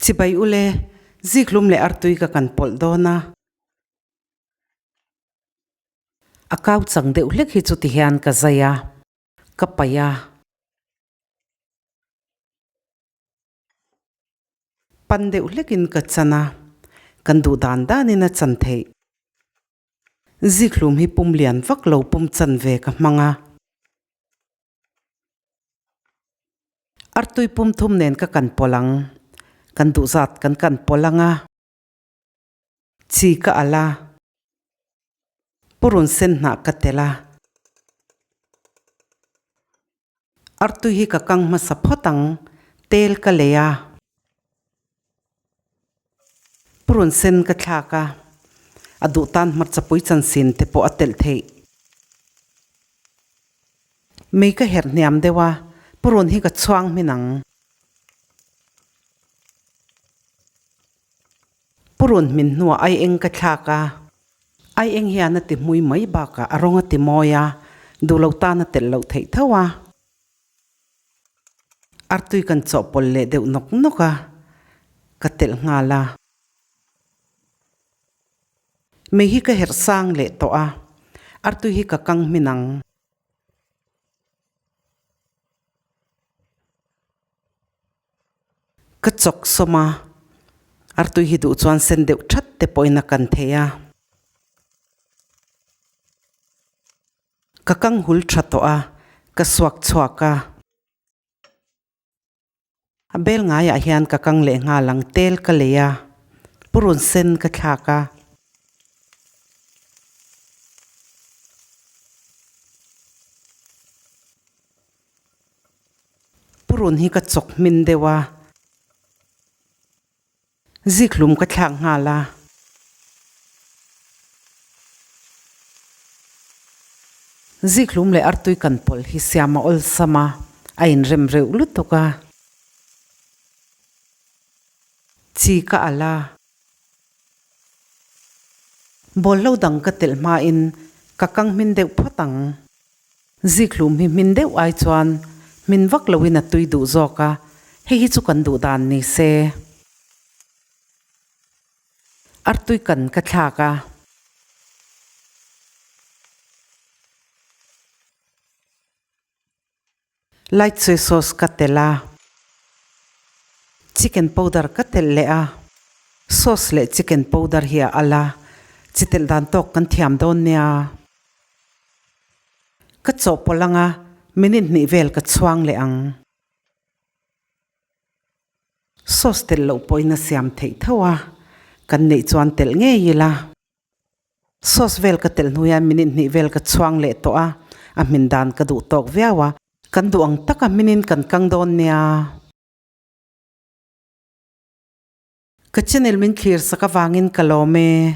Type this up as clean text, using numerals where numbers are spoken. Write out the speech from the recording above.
Chibai ule, zikhlum leh artui ka kan pawlh dawn a. A kau chang deuh hlek hi chu ti hian ka zai a, ka paih a. Pan deuh hlekin ka chan a, kan duh dan danin a chan theih. Zikhlum hi pum lian vak lo pum chan ve ka hmang a. Artui pum thum nen ka kan pawlh ang. Kan duh zat kan kan pawlh ang a. Chi ka alh a. Purun sen hnah ka telh a. Artui hi ka kang hmasa phawt ang. Tel ka lei a. Purun sen ka thlak a. A duh tan hmarcha pui chansin te pawh a telh theih. Mei ka herh hniam deuh a, purun hi ka chhuang hmin ang. Purun hmin hnuah ai eng ka thlak a, ai eng hian a ti hmui mai bakah a rawng a ti mawi a, duh lo tan a telh loh theih tho a. Artui kan chawhpawlh leh deuh nawk nawk a, ka telh nghal a. Mei hi ka herh sang leh tawh a, artui hi ka kang hmin ang. Ka chawk sawm a, artui hi duh chuan sen deuh that te pawhin a kan thei a. Ka kang hul tha tawh a, ka suak chhuak a. A bel ngaiah hian ka kang leh nghal ang tel ka lei a, purun sen ka thlak a. Purun hi ka chawk hmin deuh a, zikhlum ka thlak nghal a. Zikhlum leh artui kan pawlh hi siam a awlsam a, a inrem reuh lutuk a. Chi ka alh a. Bawlhlo dang ka telh hmain ka kang hmin deuh phawt ang. Zikhlum hi hmin deuh ai chuan hmin vak loin a tui duh zawk a, hei hi chu kan duh dan ni se. Artui kan ka thlak a. Light soy sauce ka telh a. Chicken powder ka telh leh a. Sauce leh chicken powder hi a al a, chi telh dan tawk kan thiam dawn nia. Ka chawhpawlh anga minute hnih vel ka chhuang leh ang. Sauce telh loh pawhin a siam theih tho a, kan neih chuan telh ngei ila. Sauce vel ka telh hnu hian minute hnih vel ka chhuang leh tawh a, a hmin dan ka duh tawk viau a. Kan duh ang taka hminin kan kang dawn nia. Ka channel min thlir sak avangin ka lawm e.